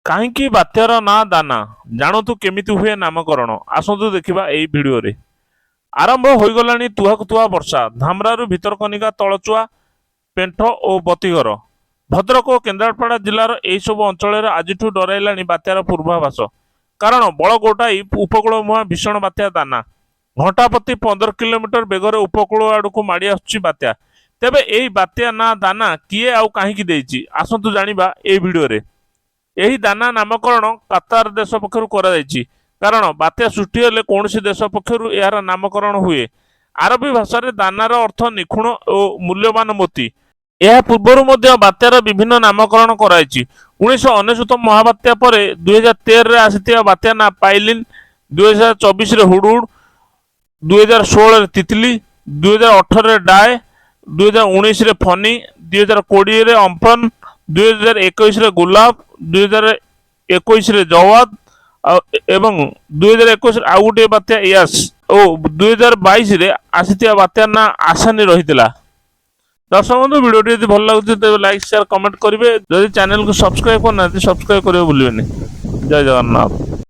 କାହିଁକି ବାତ୍ୟାର ନାଁ ଦାନା? ଜାଣନ୍ତୁ କେମିତି ହୁଏ ନାମକରଣ। ଆସନ୍ତୁ ଦେଖିବା ଏହି ଭିଡିଓରେ। ଆରମ୍ଭ ହୋଇଗଲାଣି ତୁହାକୁ ତୁହା ବର୍ଷା। ଧାମରାରୁ ଭିତରକନିକା, ତଳଚୁଆ, ପେଣ୍ଠ ଓ ବତୀଘର, ଭଦ୍ରକ ଓ କେନ୍ଦ୍ରାପଡ଼ା ଜିଲ୍ଲାର ଏହିସବୁ ଅଞ୍ଚଳରେ ଆଜିଠୁ ଡରାଇଲାଣି ବାତ୍ୟାର ପୂର୍ବାଭାସ। କାରଣ ବଳ ଗୋଟାଇ ଉପକୂଳ ମୁହାଁ ଭୀଷଣ ବାତ୍ୟା ଦାନା। ଘଣ୍ଟା ପ୍ରତି 15 କିଲୋମିଟର ବେଗରେ ଉପକୂଳ ଆଡ଼କୁ ମାଡ଼ି ଆସୁଛି ବାତ୍ୟା। ତେବେ ଏହି ବାତ୍ୟା ନାଁ ଦାନା କିଏ ଆଉ କାହିଁକି ଦେଇଛି, ଆସନ୍ତୁ ଜାଣିବା ଏହି ଭିଡିଓରେ। ଏହି ଦାନା ନାମକରଣ କାତାର ଦେଶ ପକ୍ଷରୁ କରାଯାଇଛି। କାରଣ ବାତ୍ୟା ସୃଷ୍ଟି ହେଲେ କୌଣସି ଦେଶ ପକ୍ଷରୁ ଏହାର ନାମକରଣ ହୁଏ। ଆରବୀ ଭାଷାରେ ଦାନାର ଅର୍ଥ ନିଖୁଣ ଓ ମୂଲ୍ୟବାନ ମୋତି। ଏହା ପୂର୍ବରୁ ମଧ୍ୟ ବାତ୍ୟାର ବିଭିନ୍ନ ନାମକରଣ କରାଯାଇଛି। 1999 ମହାବାତ୍ୟା ପରେ 2013ରେ ଆସିଥିବା ବାତ୍ୟା ନାଁ ପାଇଲିନ୍, 2024ରେ ହୁଡହୁଡ, 2016ରେ ତିତଲି, 2018ରେ ଡାଏ, 2019ରେ ଫନି, 2020ରେ ଅମ୍ଫନ, 2021ରେ ଗୁଲାବ, 2021ରେ ଜୱାଦ ଆଉ ଏବଂ 2021ରେ ଆଉ ଗୋଟିଏ ବାତ୍ୟା ୟାସ୍ ଓ 2022ରେ ଆସିଥିବା ବାତ୍ୟା ନାଁ ଆସାନି ରହିଥିଲା। ଦର୍ଶକ ବନ୍ଧୁ, ଭିଡ଼ିଓଟି ଯଦି ଭଲ ଲାଗୁଛି, ତେବେ ଲାଇକ୍, ସେୟାର, କମେଣ୍ଟ କରିବେ। ଯଦି ଚ୍ୟାନେଲକୁ ସବସ୍କ୍ରାଇବ କରିନାହାନ୍ତି, ସବସ୍କ୍ରାଇବ କରିବାକୁ ଭୁଲିବେନି। ଜୟ ଜଗନ୍ନାଥ।